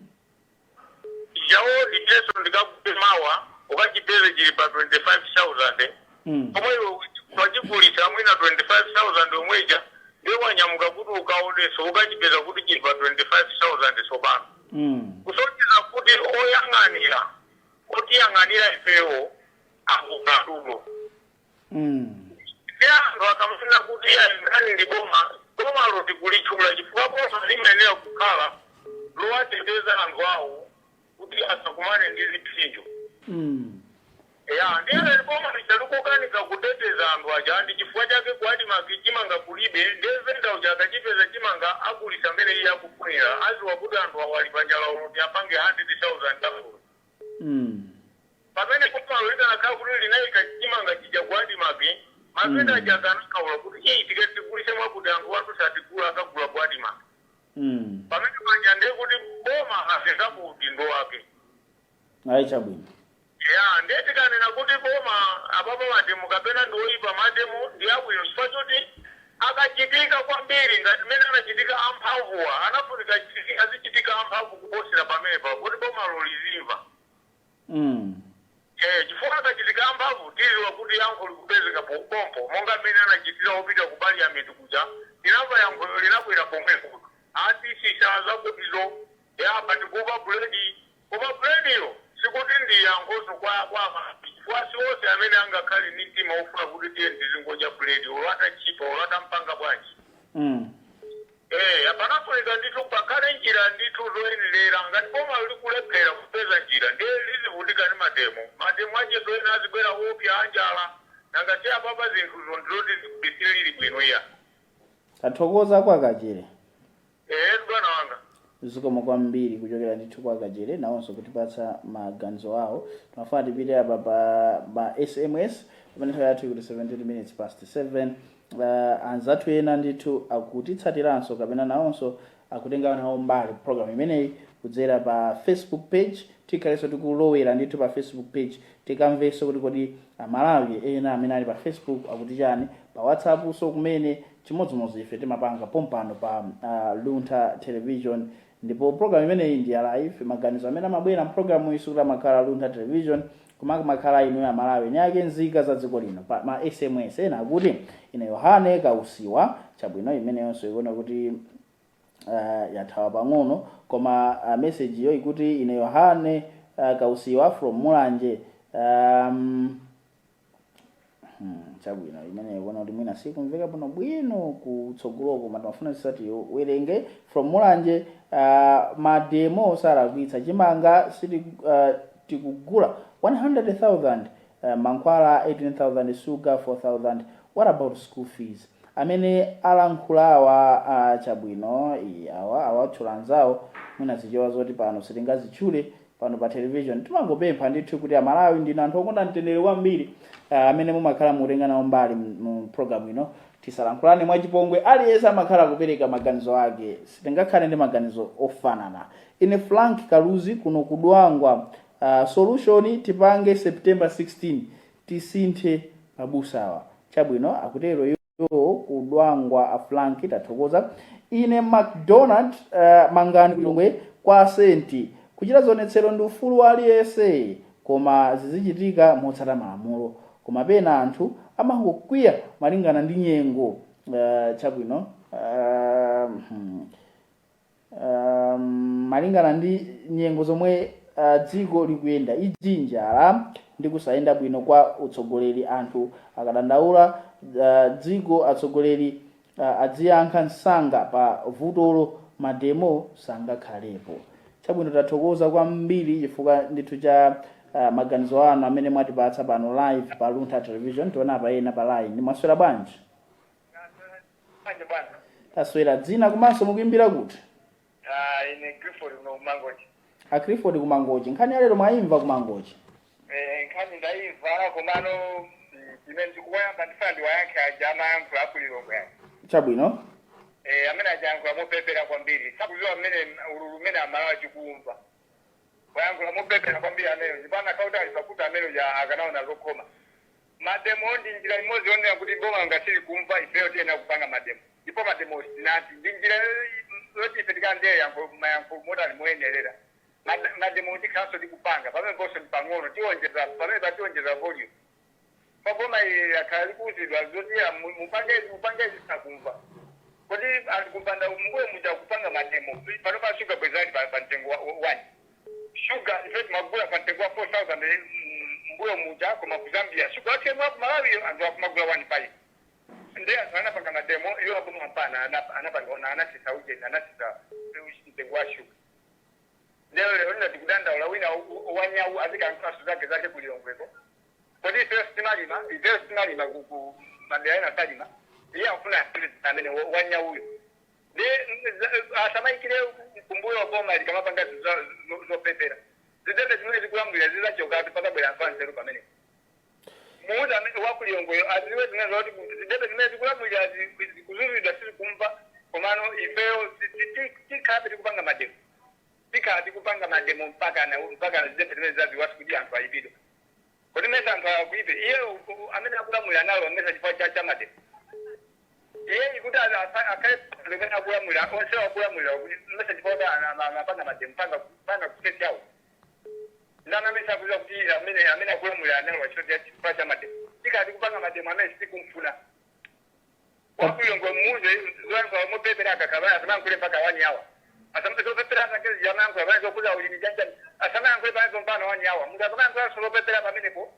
chijawo ndicheso ndikagule mawa ukachipeze chili pa 25,000. Pomwe iwe wachigulisa mwina 25,000 omweja, ndiye wanyamuka kuti ukaoneso ukachipeza kuti chili pa 25,000 sopano. Kusonyeza kuti oyang'anira, otiyang'anira ifewo akukatulo. Ndi anthu akamafuna kuti nkhani ndi boma, bomalo tikulitchula chifukwa boma limayenera kukhala lowateteza anthu awo kuti asakumane ndi zipsinjo. Ya, ndiye boma lichalukukanika kuteteza anthu aja, ndi chifukwa chake ku ADMARC chimanga kulibe. Ndiye venda uja akachipeza chimanga agulisa mmene iye akufunira, aziwa kuti anthu awo ali panjala uno, apange 100,000 afulo. Pamene bomalo likanakhala kuti linayika chimanga chija ku ADMARC, mavenda aja akanakaula kuti iyi tikatigulise mwakuti anthu watu satigula, akagula ku ADMARC. Pamene panja ndiye kuti boma asengapo udindo wake. Ayi, chabwino. Ya, ndiye tikanena kuti boma apapo mademo kapena ndi oyipa, mademo ndi abwino chifukwa choti akachitika kwambiri ngati mmene anachitika amphamvuwa, anafunika azichitika amphamvu kuposera pamenepa kuti bomalo lizimva. Eh, chifukwa akachitika amphamvu tiziwa kuti yankho likupezeka pompo, monga mmene anachitira opita ku parliament kuja, linamva yankho linabwera pomwepo, ati sisa zakutizo yapa tikupa buledi, koma bulediyo sikuti ndi yankhoso kwa chifukwa si onse amene angakhale ndi mtima ofuna kuti tiye tizingodya buledi, olo atachipa, olo atampanga bwanji. Eh, apanafunika ndithu pakhale njira ndithu zoyenera. Ngati boma likulephera kupeza njira, ndiye lizivutika ndi mademo. Mademo achezo ena azibwera opya anjala, nanga si apapa zinthuzo ndiloti zilili bwino iya. Tathokoza kwa Kachere. Eh, bwana wanga. Zikomo kwambiri kuchokera ndithu kwa Kachere, nawonso kutipatsa maganizo awo. Timafuna tipite apa pa SMS pamene nthawi yathu ikuti 17 minutes past 7. Anzathu ena ndithu akutitsatiranso kapena nawonso akutenga nawo mbali program imeneyi kudzera pa Facebook page. Tikhalenso tikulowera ndithu pa Facebook page, tikamvenso kuti kodi Amalawi ena amene ali pa Facebook akuti chani, pa WhatsApp so kumene chimodzimodzi ife timapanga pompano pa Luntha Television. Ndipo program imeneyi ndi ya live. Maganizo amene amabwera mpulogalamu iyi sikuti amakhala Luntha Television. Koma kumakhala inu ya Malawi nyake nzika za dziko lino pa ma SMS ena akuti ine Yohane Kausiwa. Chabwino, imeneyonso ikuona kuti yathawa pang'ono, koma message yo ikuti ine Yohane Kausiwa from Mulanje. Chabwino, imene ikuona kuti mwina sikumveka bwino bwino kutsogoloko, koma timafuna tisati werenge from Mulanje. Mademo salakwitsa, chimanga siti tikugula 100,000, mankhwala 18,000, sugar 4,000. What about school fees? Amene alankhulawa, chabwino, awa awatchula anzawo, mwina zichewa zoti pano sitingazitchule pano pa television. Timangopempha ndithu kuti Amalawi ndinu anthu okonda mtendere kwambiri, amene mumakhala mukutenga nawo mbali mu program ino, tisalankhulane mwachipongwe. Aliyense amakhala kupereka maganizo ake, sitingakhale ndi maganizo ofanana. Ine Frank Kaluzi kuno kudwangwa. Solution tipange September 16, tisinthe abusawa. Chabwino, akutero iwo kudwangwa a Frank, tathokoza. Ine McDonald Mangani Kulongwe kwa Senti. Kuchita zionetsero ndi ufulu wa aliyense, koma zizichitika motsata malamulo. Koma pena anthu amangokwiya malingana ndi nyengo. Chabwino, malingana ndi nyengo zomwe dziko likuyenda, iji njala ndi kusayenda bwino kwa utsogoleri, anthu akadandaula dziko, atsogoleri adziyankha msanga pa vutolo, mademo sangakhalepo. Chabwino, tathokoza kwambiri chifukwa ndithu cha maganizo anu amene mwatipatsa pano live pa Luntha Television. Tiona apa ena pa line. Mwaswera bwanji? Anje bwana. Taswera. Dzina komanso mukuimbira kuti? Ah, ine Clifford kuno kuMangochi. A Clifford kuMangochi, nkhani ya lero mwayimva kuMangochi? Eh, nkhani ndayimva, komano ine ndikuwayamba ndifuna ndiwayankhe aja amayankhula akulilongwe aja. Chabwino. Eh, amene ajayankhula mopepera kwambiri, sakuziwa mmene ululu mmene Amalawi tikumva. Wayankhula mopepera kwambiri amene, ndipo anakauti ali pakuti amene uja akanaona zokhoma. Mademo ndi njira imodzi yonena kuti boma ngasili kumva, ifeyo tiyenera kupanga mademo, ndipo mademo sinati ndi njira yoti ife tikandiye yankho mayankho motani moyenerera. Mademo tikhalanso tikupanga pamene ponso ndi pang'ono, tiwonjeza pamene patiwonjeza volume paboma ili akhala likuuzidwa zoti ya, mupange izi, mupange izi, sakumva. Kodi anthu kupanda mbuyo muja kupanga mademo, pano pa shuga bwezali pa mtengo wa wani shuga ife timagula pa mtengo wa 4000 mbuyo muja, koma ku Zambia shuga wachemwa, ku Malawi anthu akumagula 1.5. Ndi anthu anapanga mademo, iyo aboma mpana anapanga anasisa ujeni, anasisa mtengo wa shuga. Lero lero lina tikudandaula wina wanyawu azikankhaso zake zake kulilongweko. Kodi ifeyo sitimalima? Ifeyo sitimalima ku madera ena salima, iye akufuna amene wanyawuyo ndi asamayikire kumbuyo boma likamapanga zinthu zopepera. Zidebe zimene zikulamulira zizachoka, pakabwera anthu anzeru. Pamene muuza amene wakulilongweyo aziwe zimene zoti zidebe zimene zikulamulira zikuzuzidwa, sizikumva. Komano ifeyo tikhabe tikupanga mademo, tikhala tikupanga mademo mpaka zidebe zimene zaziwasi kuti anthu ayipidwe. Kodi mesa anthu akuipe iye amene akulamulira nalo mesa chifukwa cha mademo? Iye ikuti akhale amene akulamulira onse akulamulira kuti mesa chifukwa kuti amapanga mademo panga kusesi yawo ndana mesa akuziwa kuti amene akulamulira analo wachito chifukwa cha mademo. Tikhala tikupanga mademo amene sitikumfuna wakulongwe muze zoyankhula mopepera akakabaya asamayankhule mpaka 1 hour, zopepera zake zamayankhula pamene zokuza ulimi chanchani, asamayankhule pamene mpano 1 hour. Munthu akamayankhula zopepera pamenepo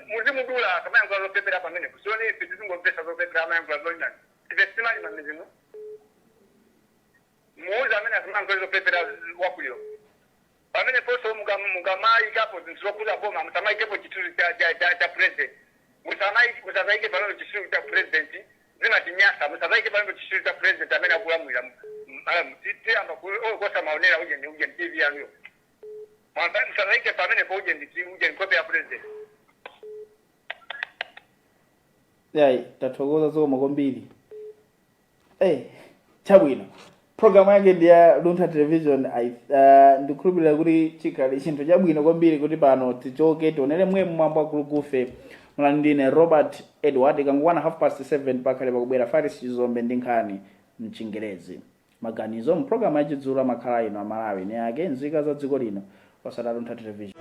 muzimudula. Akamayankhula zopepera pamenepo sioni ife tizingomvesa zopepera amayankhula zolinani, ife sitimalima mizimu. Muuze amene asamayankhule zopepera wakuliro pamene ponso mukamayikapo zinthu zokuza boma, musamayikepo chithunzi cha president, musazayike pamene chithunzi cha president, zimatinyasa. Musazayike pamene chithunzi cha president amene akulamulira tiyamba kosamaonera uje uje TV yanuyo. Musazayike pamenepo uje ndi uje nkhope ya president. Yayi, tathokoza, zokoma kwambiri. Chabwino, programu yake ndi ya Luntha Television. Ndikukhulupirira kuti chikhale chinthu chabwino kwambiri kuti pano tichoke tionere mwe mwambo akulukufe. Mulani ndine Robert Edward. Ikangokwana 7:30 pakhale pakubwera Faris Chizombe ndi nkhani mchingerezi. Maganizo mu programu yachidzulo amakhala ino Amalawi ni ake nzika za dziko lino, osati Luntha Television.